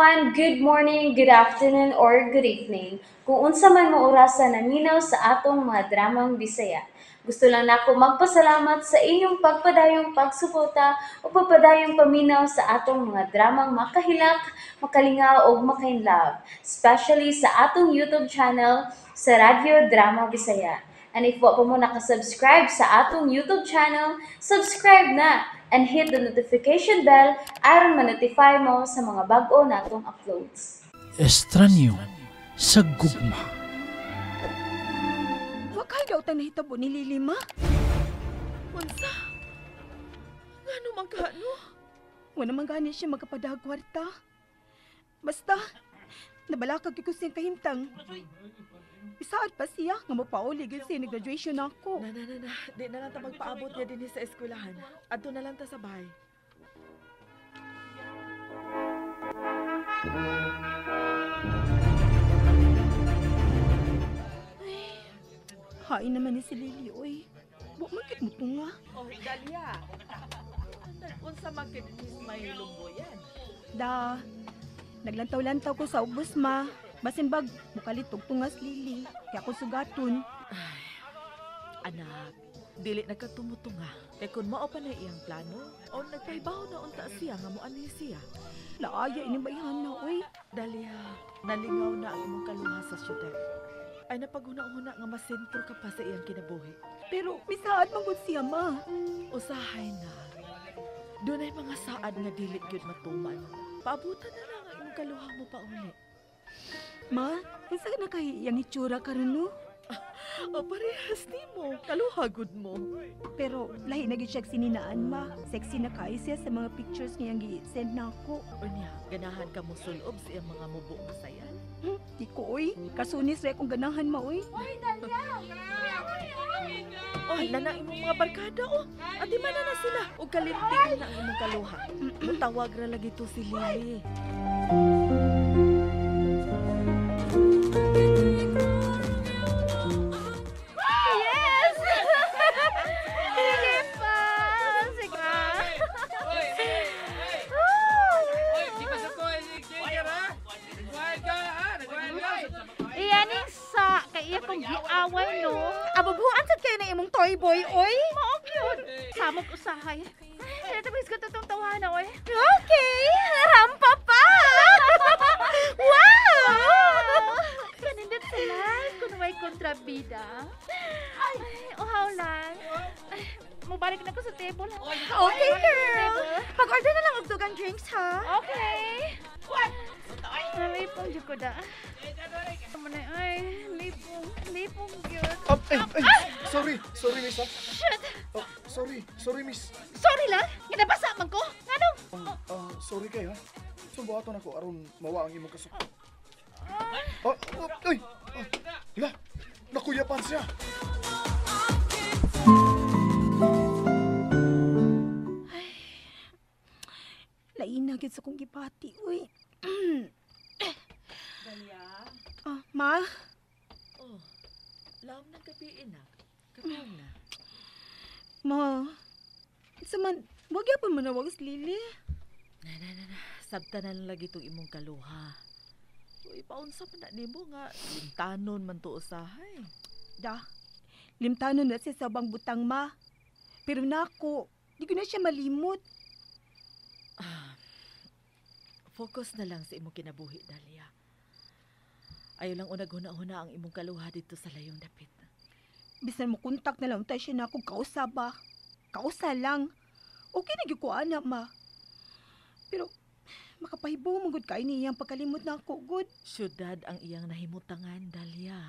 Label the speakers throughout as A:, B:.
A: Everyone! Good morning, good afternoon, or good evening. Kung unsa man mo orasa naminaw sa atong mga dramang Bisaya. Gusto lang nako magpasalamat sa inyong pagpadayong pagsuporta o pagpadayong paminaw sa atong mga dramang makahilak, makalingaw ug makainlove, especially sa atong YouTube channel sa Radyo Drama Bisaya. And if wa pa mo nakasubscribe sa atong YouTube channel, subscribe na and hit the notification bell aron ma-notify mo sa mga bag-o natong uploads.
B: Estranyo sa gugma.
C: Wa kay daw ta nahitabo ni Lily, ma.
D: Unsa? Ngano man ka, no?
C: Wa naman gani siya magkapadag kwarta. Basta, nabalakag ko siyang kahimtang. Isaad pa siya nga mopauli gyud siya ni-graduation ako.
D: Na, na, na, na. Di na lang ta magpaabot niya dinhi sa eskwelahan. Adto na lang ta sa bahay.
C: Hain naman ni si Lily, oy. Wa man gid mo tunga.
D: Oh, Dalia. Unsa man kid may lumboyan?
C: Da, naglantaw-lantaw ko sa ubos, ma. Basin bag, mukalit og tungas Lily. Kaya ako sugaton.
D: Anak, dili nagkatumutunga. Kay kun mao pa na iyang plano, o nagpahibaw na unta siya nga moani siya.
C: Laaya ini bayhana, oy.
D: Dalia, nalingaw na ang imong kaluha sa syudad. Ay napaghuna-huna nga masentro ka pa sa iyang kinabuhi.
C: Pero misaad man gud siya, ma.
D: Usahay na. Dunay mga saad nga dili gyud matuman. Paabutan na lang ang imong kaluha mo pa uli.
C: Ma, unsa na kay iyang itsura karon, no?
D: O parehas nimo, kaluha gud mo.
C: Pero lahi na gyud siya sininaan, ma. Sexy na kaayo siya sa mga pictures nga iyang gi-send na ako.
D: Unya, ganahan ka mo sulob sa iyang mga mubo mo sayan?
C: Di ko, oy. Kasunis ra akong ganahan, ma, oy.
D: Oh, nana imong mga barkada, oh. Ati man na sila. Og kalimti na ang imong kaluha. Mutawag ra lagi to si Lily.
E: Yes! Sige pa! Sige. Iyaning sa kay iya kong giaway, no?
C: Abubuan sad kayo na imong toy boy, oy.
E: Mao cute. Samok usahay. Tinatapos ko to'ng tawana, oy.
C: Okay, rampa pa.
E: Wow! Kanindot sa life kung may kontrabida. Ay, uhaw lang. Ay, mubalik na ko sa table.
C: Okay, girl. Pag-order na lang og dugang drinks, ha?
E: Okay. Nalipong jud ko da. Ay, lipong, lipong gyud.
F: Ay, ay, sorry, sorry miss ha.
E: Shit!
F: Oh, sorry, sorry miss.
E: Sorry lang, ginabasa man ko. Ngano?
F: Sorry kayo ha. Sumbuhaton ako aron mawa ang imong kasuk. Oh, oh, ay, oh, hala, nakuyapan siya.
C: Ay, lain na gyud sa kong gipati, uy.
D: Dalia?
C: Ah, ma?
D: Oh, laom ng gabi, anak. Kapag na.
C: Ma, sa man, wag yapon manawag si Lily.
D: Na, na, na, na. Sabta na lang lagi itong imong kaluha. Uy, paunsa pa na nimo nga, limtanon man to usahay.
C: Da, limtanon na siya sa bang butang, ma. Pero nako, di ko na siya malimot.
D: Ah, focus na lang sa imong kinabuhi, Dalia. Ayaw lang unag-huna-huna ang imong kaluha dito sa layong dapit.
C: Bisan mo kontak na lang tayo siya na akong kausa ba? Kausa lang. Okay na gyud ko, ana, ma. Pero makapahibo mo gud kay niyang pagkalimot na ako, gud.
D: Syudad ang iyang nahimutangan, Dalia.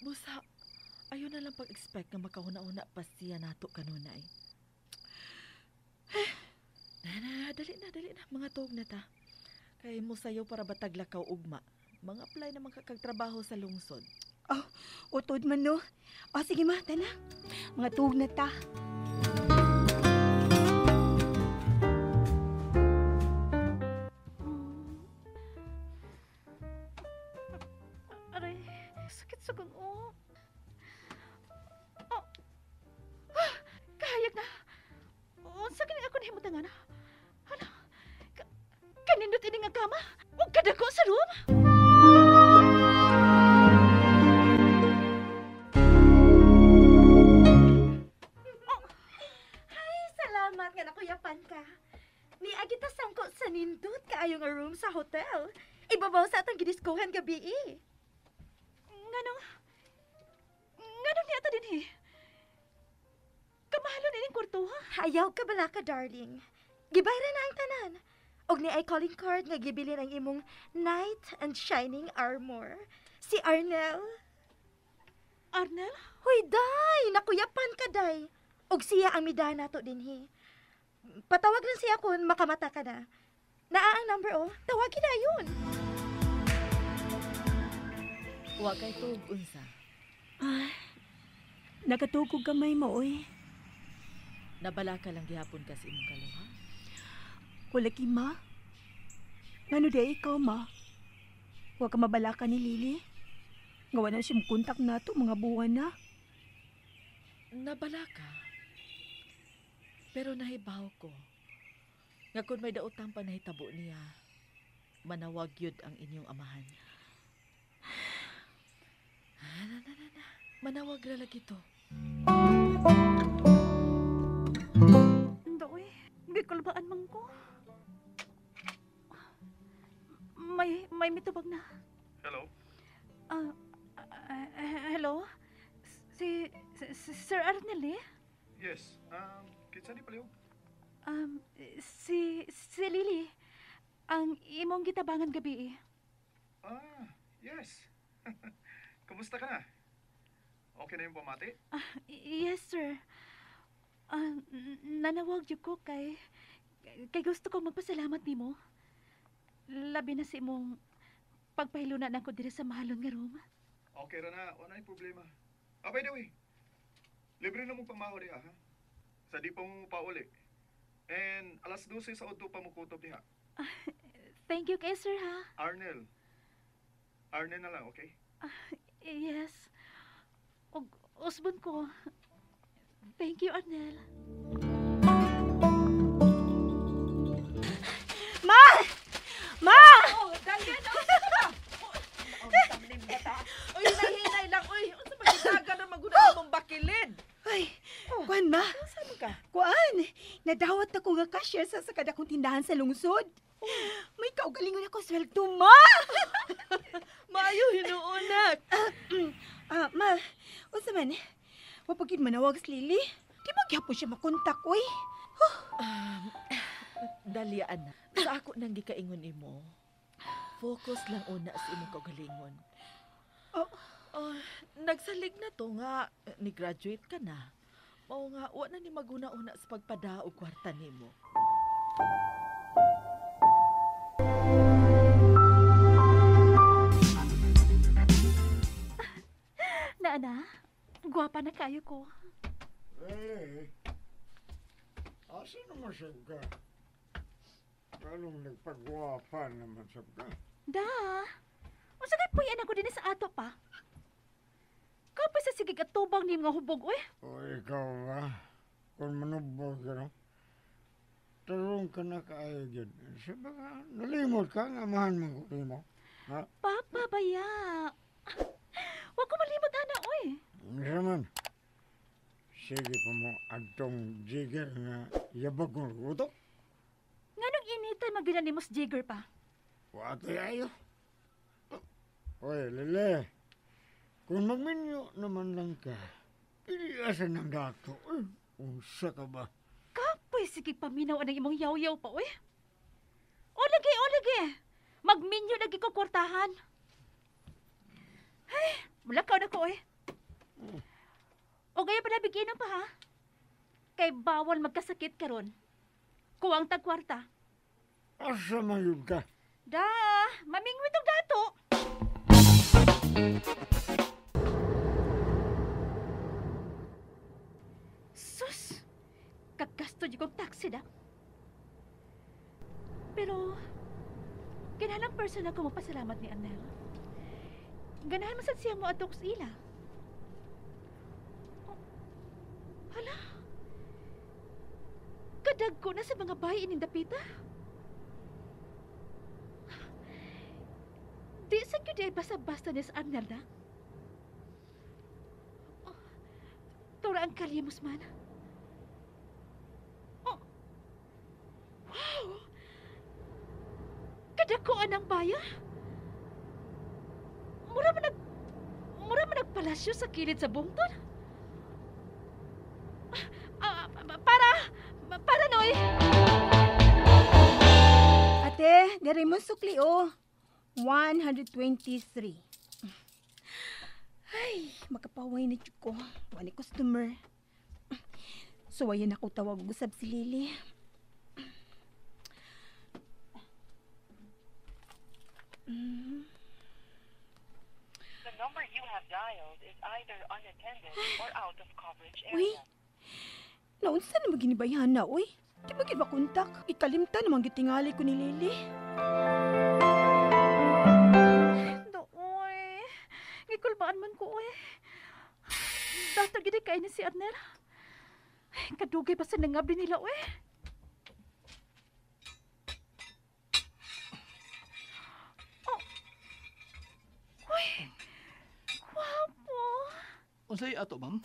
D: Busa, ayaw na lang pag-expect nga makahuna-huna pa siya nato kanunay. Na, na, dali na, dali na. Mga tuog na ta. Kay mo sayo para bataglakaw ugma. Mga apply na makakagtrabaho sa lungsod.
C: Oh, utod man, no? O, sige ma, tana. Mga tuog na ta.
E: Aray, sakit sa kong oh. Oh. Ah, kahayag na. Unsa kini ako nahimutangan? Hala. Kanindot ini nga kama. Ug kadako sa room.
G: Oh. Ay, salamat nga nakuyapan ka. Niagi ta sangko sa nindot kaayo nga room sa hotel. Ibabaw sa atong gidiskuhan gabi eh.
E: Nganong niya ata din eh. Kamahalon ining kwarto ha?
G: Ayaw ka bala ka, darling. Gibayra na ang tanan. Og ni ay calling card nga gibilin ang imong knight and shining armor. Si Arnel.
E: Arnel?
G: Hoy, day! Nakuyapan ka, day. Og siya ang mida nato dinhi. Patawag lang siya kung makamata ka na. Naa ang number, oh. Tawagin na yun.
D: Wa kay tuog unsa.
C: Ah, nakatugog gamay mo, oy.
D: Nabala ka lang gihapon ka sa imong kaluha?
C: Wala ki, ma. Ngano di ikaw, ma? Wa ka mabalaka ni Lily? Gawa na siya kontak nato mga buwan na.
D: Nabala ka. Pero nahibaw ko. Nga kung may daotang panahitabo niya, manawag yun ang inyong amahan. Na, na, na, na. Manawag ra lagi to.
E: Ndoy, gikulbaan man ko. May mitubag na.
F: Hello?
E: Hello? Si Sir Arnel eh?
F: Yes. Kinsa ni palihog?
E: Si Lily. Ang imong gitabangan gabi eh.
F: Ah, yes. Kumusta ka na? Okay na yung pamati?
E: Yes, sir. Nanawag jud ko kay gusto ko magpasalamat nimo. Labi na sa imong pagpahiluna nako diri sa mahalon nga room.
F: Okay ra na, wala na problema. By the way, libre na mong pamaho diha, ha? Sa di pa mo pauli. And 12:00 sa udto pa mo kutob diha.
E: Thank you kay sir, ha?
F: Arnel. Arnel na lang, okay?
E: Yes. Og usbon ko. Thank you, Arnel.
C: Ma! Ma!
D: Oh, dali na. Oh, tamlim bata. Oy, hinay lang. Oy, unsa man gitaga na maguna mong bakilid?
C: Ay, kuan ma.
D: Unsa man ka?
C: Kuan, nadawat ako nga cashier sa kada kong tindahan sa lungsod. May kaugalingon ako sweldo, ma.
D: Maayo hinuonak.
C: Ma, unsa man? Wa pa gid manawag si Lily. Di ba gyapon siya makontak, oy?
D: Dalian na. Sa ako nang gikaingon nimo. Focus lang una sa imong kaugalingon.
C: Oh.
D: Oh, nagsalig na to nga ni-graduate ka na. Mao nga wa na ni maguna-una sa pagpada og kwarta nimo.
E: Naana, gwapa na kayo ko.
H: Eh, asa naman sab ka? Anong nagpagwapa naman sab ka?
E: Da, unsa kay puyan ako dinhi sa ato pa? Kapay sa sige katubang ni nga hubog, oy.
H: O ikaw ba? Kung manubog ka, no? Tarong ka na kaayo dyan. Sa baka, nalimot ka, nga amahan man ko nimo. Ha?
E: Papa, baya. Wa ko malimot, ana, oy.
H: Unsa man? Sige pa mo adtong jigger nga yabag kong utok.
E: Nganong initan magdila nimo sa jigger pa?
H: Wa to'y ayo. Oy, Lele. Kung magminyo naman lang ka, piliasan ng dato. Uy, unsa ka ba?
E: Kapoy, sige paminaw anang imong yaw-yaw pa, oy. O lagi, o lagi. Magminyo lagi ko kwartahan. Ay, mulakaw na ko, oy. O gaya pala bigyan pa, ha? Kay bawal magkasakit karon. Kuwang tagkwarta.
H: Asa man yun ka?
E: Da, mamingwit og dato. Sus! Kagasto di kong taxi da. Pero, ganahan person ako magpasalamat ni Arnel. Ganahan man sad siya mo adto sa ila. Oh, hala! Kadag ko na sa mga bahay ining dapita. Gyud ay basta-basta ni sa Arnel na. Oh, Tora ang kalye, Musman. Oh. Wow! Kadakuan ang baya. Mura man nagpalasyo sa kilid sa bungtod. Ah, ah, para noy.
C: Ate, diri mo sukli oh. 123. Ay, makapaway na jud ko. Wa ni customer. So, ayan ako tawag usab si Lily.
I: The number you have dialed is either unattended or out of coverage
C: Uy,
I: area.
C: Naunsa na maginibayhan na, uy? Di ba gid makontak? Ikalimta namang gitingali ko ni Lily.
E: Dooy. Gikulbaan man ko, oy. Dato gid kay ni si Arnel. Ay, kadugay pa sa nangabli nila, oy. Oh. Uy. Gwapo.
B: Unsay ato, ma'am?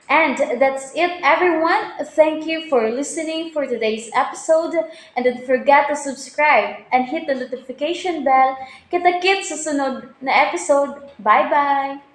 A: And that's it, everyone. Thank you for listening for today's episode. And don't forget to subscribe and hit the notification bell. Kita-kits sa sunod na episode. Bye-bye!